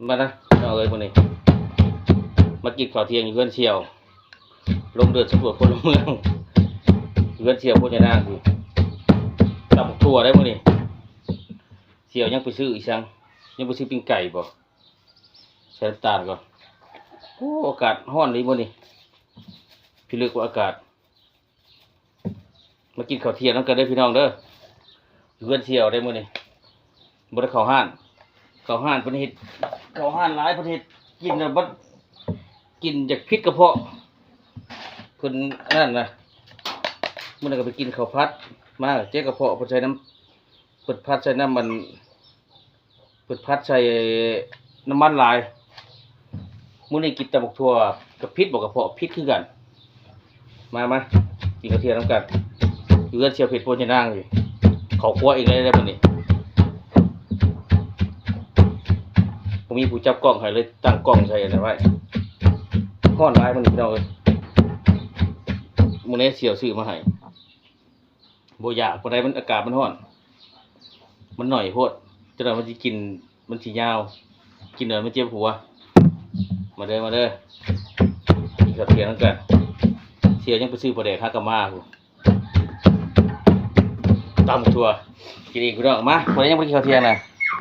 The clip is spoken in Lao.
ມານະພີ່ນ້ອງເອີຍ ມື້ນີ້ມາກິນເຂົ້າທ່ຽງຢູ່ເຮືອນສ່ຽວ ລົງເດີນສຳຫຼວດພົນລະເມືອງ ເຮືອນສ່ຽວໂພຍານາງ ຕຳບັກຖົ່ວໄດ໋ມື້ນີ້. ສ່ຽວຍັງໄປຊື້ອີ່ຫຍັງ ຍັງໄປຊື້ປີ້ງໄກ່ບໍ່ ໃສ່ນ້ຳຕານກ່ອນ. ໂອ້ ອາກາດຮ້ອນເລີຍມື້ນີ້ ພິລຶກວ່າອາກາດ. ມາກິນເຂົ້າທ່ຽງນຳກັນເດີພີ່ນ້ອງເດີ ເຮືອນສ່ຽວໄດ໋ມື້ນີ້ ບໍ່ໄດ້ເຂົ້າຮ້ານ ເຂົ້າຮ້ານເພິ່ນເຮັດ ເຂົ້າຮ້ານຫຼາຍເພິ່ນເຮັດກິນແລ້ວບັດ ກິນຢາກຜິດກະເພາະ ເພິ່ນອັນນັ້ນນະ. ມື້ນັ້ນກໍໄປກິນເຂົ້າຜັດມາ ເຈັບກະເພາະ ເພິ່ນໃສ່ນ້ຳ ເພິ່ນຜັດໃສ່ນ້ຳມັນ ເພິ່ນຜັດໃສ່ນ້ຳມັນຫຼາຍ. ມື້ນີ້ກິນຕຳບັກຖົ່ວ ກະຜິດບໍ່ກະເພາະ ຜິດຄືກັນ. ມາ ມາ ກິນເຂົ້າທ່ຽງນຳກັນ ຢູ່ເຮືອນສ່ຽວເພັດໂພຍານາງນີ້ ເຂົ້າຄົວເອງເລີຍເດ້ມື້ນີ້. ບໍ່ມີຜູ້ຈັບກ້ອງໃຫ້ ເລີຍຕັ້ງກ້ອງໃສ່ອັນນັ້ນໄວ້. ຮ້ອນຫຼາຍມື້ນີ້ພີ່ນ້ອງເອີຍ ມື້ນີ້ສ່ຽວຊື້ມາໃຫ້. ບໍ່ຢາກປານໃດ ມັນ ອາກາດມັນຮ້ອນ ມັນໜ້ອຍໂພດ ຈັກໜ້ອຍມັນຊິກິນ ມັນຊິຍາວ ກິນແລ້ວມັນເຈັບຫົວ. ມາເດີ ມາເດີ ກິນເຂົ້າທ່ຽງນຳກັນ. ສ່ຽວຍັງໄປຊື້ປາແດກຫາກະມາພຸ້ນ ຕຳຖົ່ວກິນອີກພີ່ນ້ອງ. ມາ ຜູ້ໃດຍັງບໍ່ໄດ້ກິນເຂົ້າທ່ຽງນະ